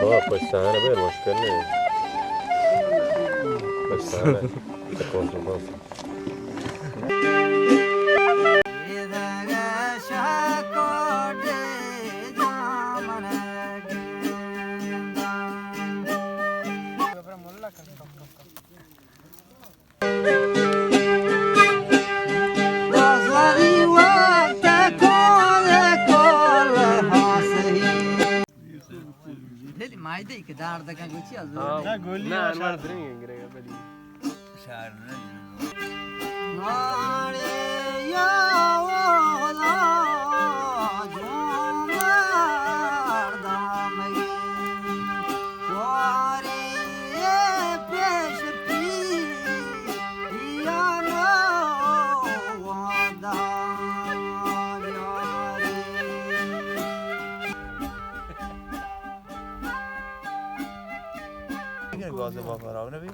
آه، پشت صحنه بیر مشکل نه. پشت صحنه. Council, council. لیلی مایدے کہ دار دکا گوچی از. نه، گولی نه، انوار درنگ گرے گا بلی. گوازه با خراب نبی.